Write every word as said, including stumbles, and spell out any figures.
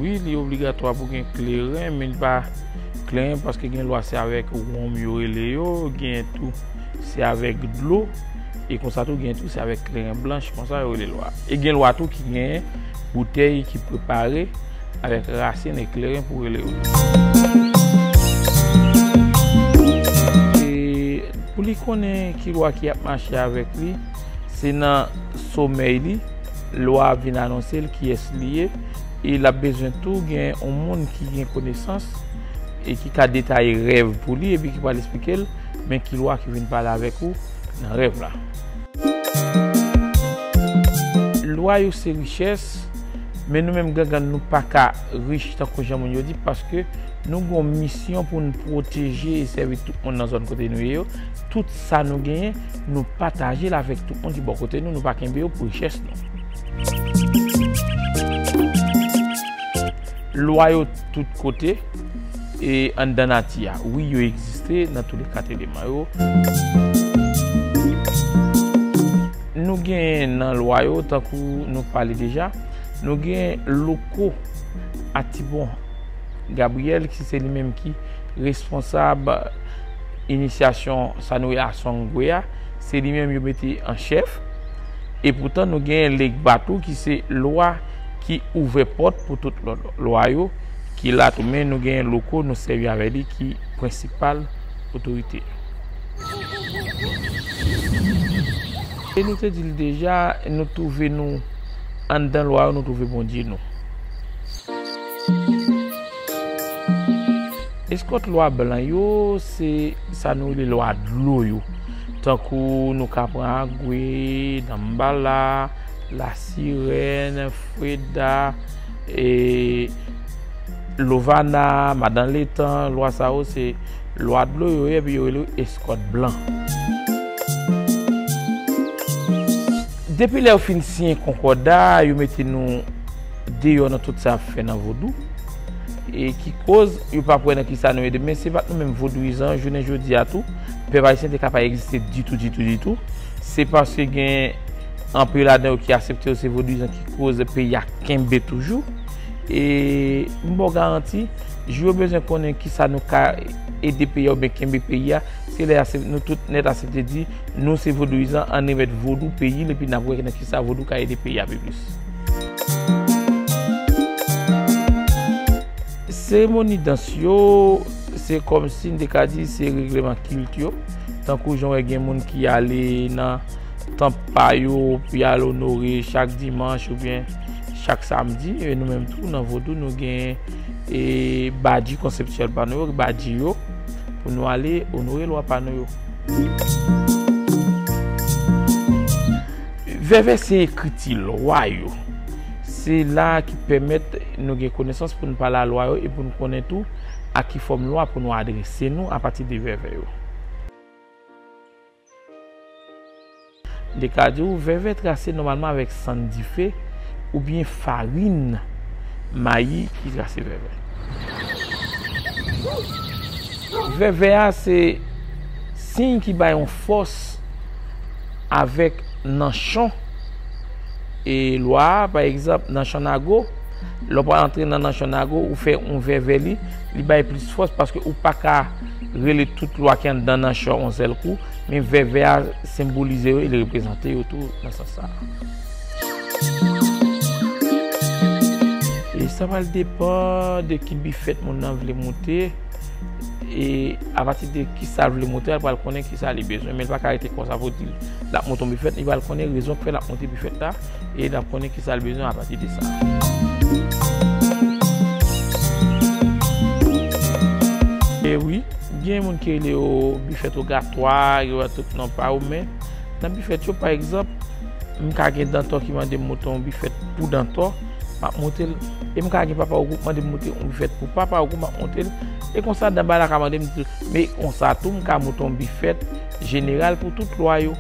Wi, li obligatwa pou gen kleren, men li pa kleren paske gen lwa se avèk wonm yo rele yo, gen tou se avèk dlo, e konsa tou gen tou se avèk kleren blanch, konsa yo rele lwa. E gen lwa tou ki gen boutèy ki prepare avèk rasin e kleren pou rele yo. E pou li konnen ki lwa ki ap mache avèk li, se nan somèy li, lwa a vin anonse l kiyès li ye, e l ap bezwen tou gen yon moun ki gen konesans e ki ka detaye rèv pou li, epi ki pral esplike l, men ki lwa ki vin pale avèk ou nan rèv la. Lwa yo se richès, men nou menm gangann nou pa ka rich tankou jan moun yo di, paske nou gen yon misyon pou n pwoteje e sèvi tout moun nan zòn kote nou ye yo. Tout sa nou genyen, nou pataje l avèk tout moun ki bò kote nou, nou pa kenbe yo pou richès nou. Lwa yo tout kote e anndan nati a. Wi, yo egziste nan tou le kat eleman yo. Nou gen nan lwa yo, tankou nou pale deja, nou gen Loko Atibon Gabriel, ki se li menm ki responsab inisyasyon sa nou rele Asongwe a, se li menm yo mete an chèf. E poutan, nou gen Legba tou, ki se lwa ki ouvè pòt pou tout lòt lwa yo ki la tou. Men nou gen Loko, nou sèvi avè li ki prensipal otorite. E nou te di l deja, nou twouve nou anndan lwa yo, nou twouve Bondye nou. Eskòt lwa blan yo, se sa nou rele lwa dlo yo. Tankou nou ka pran Agwe, Danmbala, Lasirèn, Freda, e, Lovana, Madanletan, lwa sa yo se lwa dlo yo ye, epi yo rele yo eskòt blan. Depi lè yo fin siyen konkòda a, yo mete nou deyò nan tout sa y ap fè nan vodou. E ki koz yo p ap wè nan kisa nou ye demen. Se pa t nou menm vodouyizan, jounen jodi a tou, pèp ayisyen te ka pa egziste ditou, ditou, ditou. Se paske gen anpe ladan yo ki aksepte yo se vodouyizan ki koz peyi a kenbe toujou. E m ba w garanti, jou yo bezwen konnen kisa nou ka ede peyi a oubyen kenbe peyi a, se lè aksep-, nou tout nèt aksepte di, nou se vodouyizan, ann remèt vodou peyi l, epi n ap wè nan kisa vodou ka ede peyi a pi plis. Seremoni dans yo, se kòmsi n te ka di se regleman kilt yo. Tankou jan w wè gen moun ki ale nan tanp pa yo pou y al onore chak dimanch oubyen chak samdi. E nou menm tou, nan vodou, nou gen, e, badji konseptyèl pa nou yo, badji yo, pou nou ale onore lwa pa nou yo. Vèvè se ekriti lwa yo. Se la ki pèmèt nou gen konesans pou nou pale a lwa yo e pou nou konnen tou a ki fòm lwa pou nou adrese nou apati de vèvè yo. M te ka di w, vèvè trase nòmalman avèk sann dife oubyen farin mayi ki trase vèvè. Vèvè a se siy ki bay yon fòs avèk nanchon e lwa a, pa egzanp, nanchon Nago, lè w pral antre nan nanchon Nago, ou fè yon vèvè li, li bay plis fòs paske ou pa ka rele tout lwa ki anndan nanchon yon sèl kou, men vèvè a senbolize yo e li reprezante yo tou nan sans sa a. E sa pral depann de ki bifèt moun nan vle moute. E apati de kisa l vle moute a, l pral konnen kisa li bezwen. Men l pa ka rete konsa pou di l ap moute yon bifèt, li pral konnen rezon k fè l ap moute bifèt la, e l ap konnen kisa l bezwen apati de sa. E wi, gen moun ki rele yo bifèt ogatwa, yo ba tout non pa yo, men nan bifèt yo, pa egzanp, m ka gen dantò ki mande m moute yon bifèt pou dantò, m ap moute l. E m ka gen papa Ogou k mande m moute yon bifèt pou papa Ogou, m ap moute l. E konsa, Danbala ka mande m tou. Men konsa tou, m ka moute yon bifèt jeneral pou tout lwa yo.